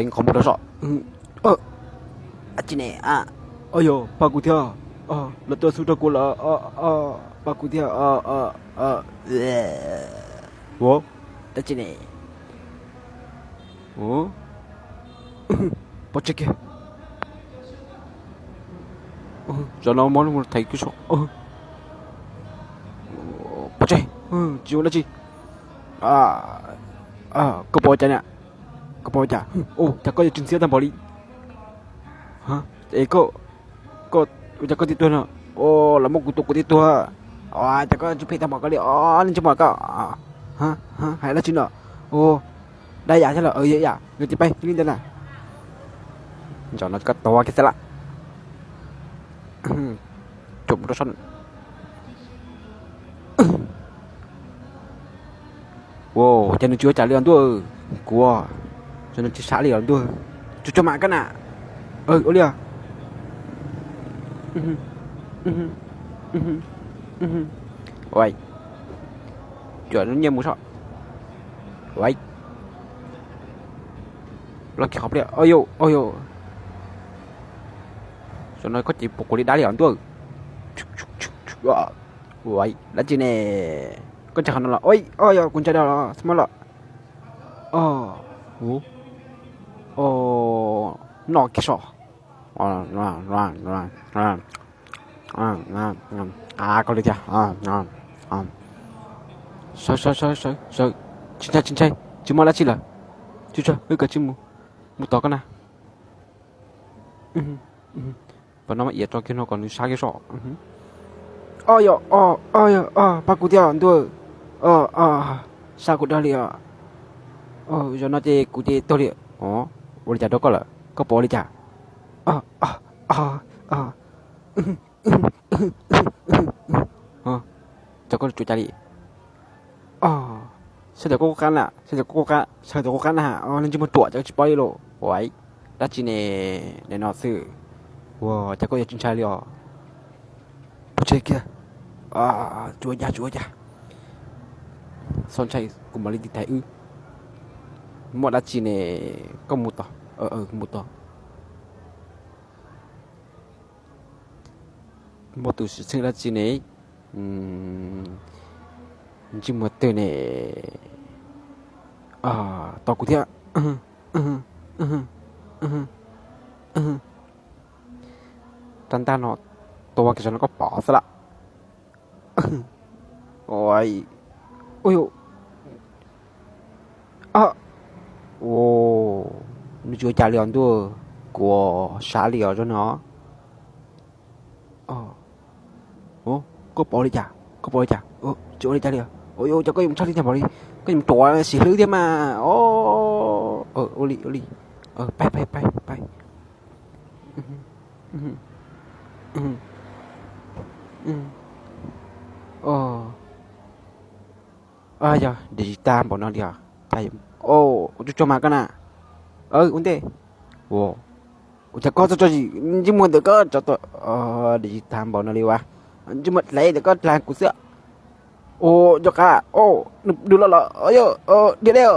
Qhov muag rau soj. Dab tsi ne? Os yog, pab kuv thiab. Lawv tuaj xub rau kuv lawm. Pab kuv thiab. Ua, dab tsi ne? Pov tseg kiag. Zaum no mob thaiv kiag soj. Pov tseg, tsis ua dab tsi. Koj pom cas na? Koj pom cas? Cas koj yuav tsw ntxhiab tag npaum li? Es koj, koj, ua cas koj thiaj tuag no? Lawv muab kuv tua kuv thiaj tuag. Cas koj tsw phem tag npaum koj li os, leej ntsej muag koj. Hais dab tsi no? Dab yam thiab los yam, yog tias peb li ntawd na. Zaum no koj tuag kiag xwb lawm. Cuam mus rau sab. Ua cas nws tsis ua cas li os ntuj. Kuv, zaum no tsis sab li os ntuj. Tsuag tsuag mam koj na. Ua li os. Cuam nyiaj mus soj. Los kiag qhov pliag. Zaum no koj tsis pom kuv li dab li os ntuj. Ua dab tsi ne? Koj ntshai qhov no los? Yog kuv ntshai dab los xwb mas los. Noj kiag soj. Koj li thiab. Sawv, sawv, sawv, sawv, sawv. Tsis ntshai, tsis ntshai, tsis muaj dab tsi lawm. Tsuag tsuag, wb kav tsij mus, mus tos koj na. Pab no mas iav tso kiag no kom nws sab kiag soj. Yog, pab kuv thiab ntuj. Sab kuv dag li os. Zaum no ces kuv ces tuag li. Ua li cas rau koj lawm, koj pom ua li cas? Cas koj tsis ua cas li? Sawv daws kuj qab na, sawv daws kuj qab, sawv daws kuj qab na, leej ntsej muag ruam cas koj tsis paub li los? Ua dab tsi ne, nim no xwb. Ua cas koj yuav tsis ntshai li os? Pov tseg kiag. Tsis ua cas, tsis ua cas. Txhob ntshai, kuv mam li tiv thaiv wb. Muaj dab tsi ne, koj mus tos. Mus tos. Muaj tus xwm txheej dab tsi ne? Ntsej muag twg ne? Tos kuv thiab. Rab ntaj no tua kiag zaum no koj pom xwb lawm. Nws tsis ua cas li os ntuj, kuv sab li os zaum no. Koj pom li cas, koj pom li cas? Tsis ua li cas li os. Cas koj yuav mus tshaj li tag npaum li, koj yuav mus ruam sim hlwb thiab mas. Ua li, ua li. Pab, pab, pab, pab. Yog dim tsis tag npaum no li os. Ua tsuag tsuag mas koj na. Ua ntej. Ua cas koj txog tso zim ntsej muag ntawm koj tso tuaj, dim tsis tag npaum no li as. Ntsej muag dlaiv ntawm koj dlaag kuv xwb. Ua nco qab, nws dwb los los, yog, diam deb.